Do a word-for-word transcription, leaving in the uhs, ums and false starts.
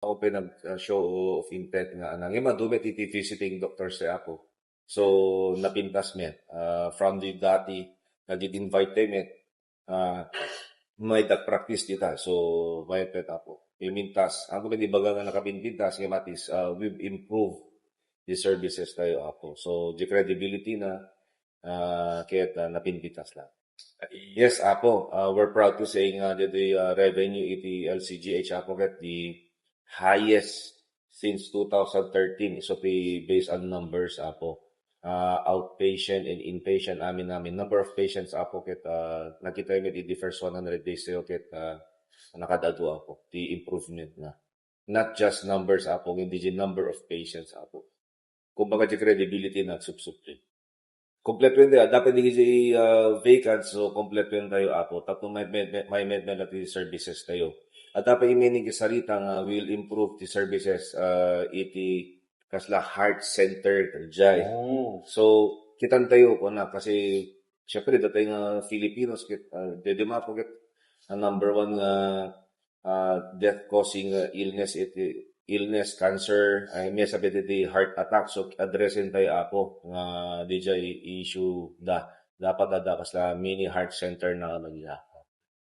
Ako pay nag-show of intent nga, ano, nga madumit iti visiting doctors ti Apo. So, napintas met. Ah, from the dati, nag-invite tayo met. Ah, may practice dita. So, may pet Apo. Pimintas. Ang kami di baga nga nakapinpintas, nga matis, ah, we've improved the services tayo, Apo. So, the credibility na, ah, ket, ah, napinpintas lang. Yes, Apo. Ah, we're proud to say nga the, the, ah, revenue iti L C G H, Apo, ket the highest since two thousand thirteen. So, ti based on numbers, Apo. Ah, outpatient and inpatient, amin, amin. Number of patients, Apo, ket, ah, nakita met iti first one hundred days tayo, ket, ah, nakadadu, Apo. Ti improvement na. Not just numbers, Apo, hindi di number of patients, Apo. Kumbaga, di credibility na supsupli. Kompleto yun, adda pay di, ah, vacant, so kompleto yun tayo, Apo. Tapno may, may, may, may, may, may services tayo. Adda pay imini nga sarita nga will improve the services, ah, iti kasla heart center, jay. Oh. So, kitan tayo, kuna, kasi, syempre, datay nga Filipinos, kit, ah, dede mapo, kit, ang number one nga, ah, death causing, ah, illness, iti, illness, cancer, ay, may sabi iti heart attack. So, addressin tayo, Apo, nga di jay issue da. Dapat adda kasla mini heart center na nga